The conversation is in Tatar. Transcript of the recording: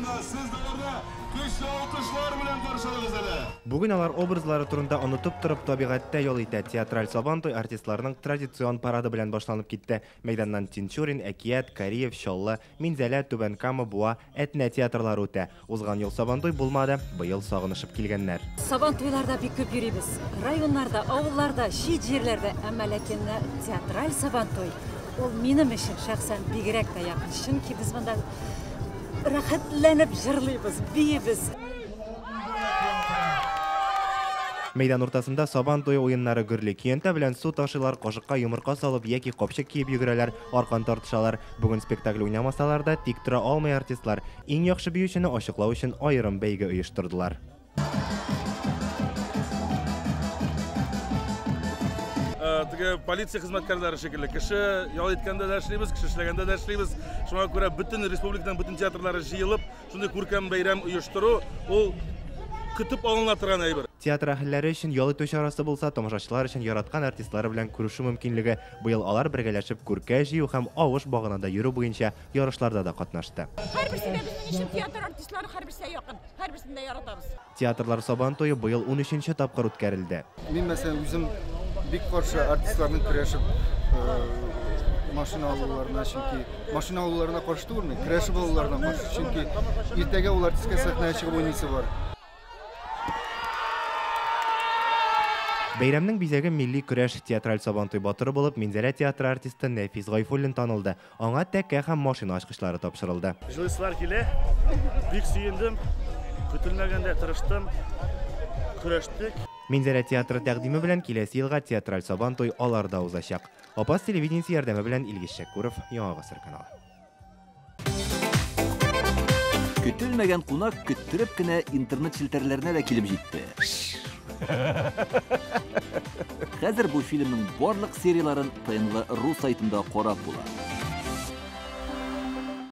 мәйданда. Сез дә аларны көчле алкышлар белән каршы алыгыз әле. Бүген алар образлары турында онытып торып, табигатьтә ял итә. Театраль Сабантуй артистларның традицион парады белән башланып китте. Мәйданнан Тинчурин, Әкият, Кариев, Чаллы, Минзәлә, Түбән Кама, Буа, Әтнә театрлары үтә. Узган ел Сабантуй булмады, быел сагынышып килгәннәр. Сабантуйларда бик күп йөрибез. Районнарда, авылларда, чит җирләрдә. Әмма ләкин театраль Сабантуй ул минем өчен шәхсән бигрәк тә якын. Чөнки без монда рәхәтләнеп җырлыйбыз, биибез. Мәйдан уртасында Сабан туе уеннары гөрли. Көянтә белән су ташыйлар, кашыкка йомырка салып яки капчык киеп йөгерәләр, аркан тартышалар. Бүген спектакль уйнамасалар да, тик тора алмый артистлар. Иң яхшы биючене ачыклау өчен аерым бәйге оештырдылар. Теге полиция хезмәткәрләре шикелле. Кеше ял иткәндә дә эшлибез, кеше эшләгәндә дә эшлибез. Шуңа күрә бөтен республиканың бөтен театрлары җыелып, шундый күркәм бәйрәм оештыру ул көтеп алына торган әйбер. Театр әһелләре өчен ял итү чарасы булса, тамашачылар өчен яраткан артистлары белән күрешү мөмкинлеге. Быел алар бергәләшеп күркә җыю һәм авыш баганада йөрү буенча ярышларда да катнашты. Һәрберсе дә безнең өчен театр артистлары һәрберсе якын, һәрберсен дә яратабыз. Театрлар Сабан туе быел 13нче тапкыр үткәрелде. Мин мәсәлән үзем бик каршы артистларның көрәшеп машина алуларына, чөнки машина алуларына каршы түгел мин, көрәшеп алуларына каршы, чөнки иртәгә ул артистка сәхнәгә чыгып уйныйсы бар. Бәйрәмнең бизәге милли көрәш. Театраль Сабантуй батыры булып Минзәлә театры артисты Нәфис Гайфуллин танылды. Аңа тәкә һәм машина ачкычлары тапшырылды. Җылысылар килә. Бик сөендем. Көтелмәгәндә тырыштым. Көрәштек. Минзәлә театры тәкъдиме белән киләсе елга театраль Сабантуй аларда узачак. Апас телевидениесе ярдәме белән Илгиз Шәкүров, Яңа Гасыр каналы. Көтелмәгән кунак көттереп кенә интернет челтәрләренә дә килеп җитте. Хәзер бу фильмның барлык серияларын ТНВ ру сайтында карап була.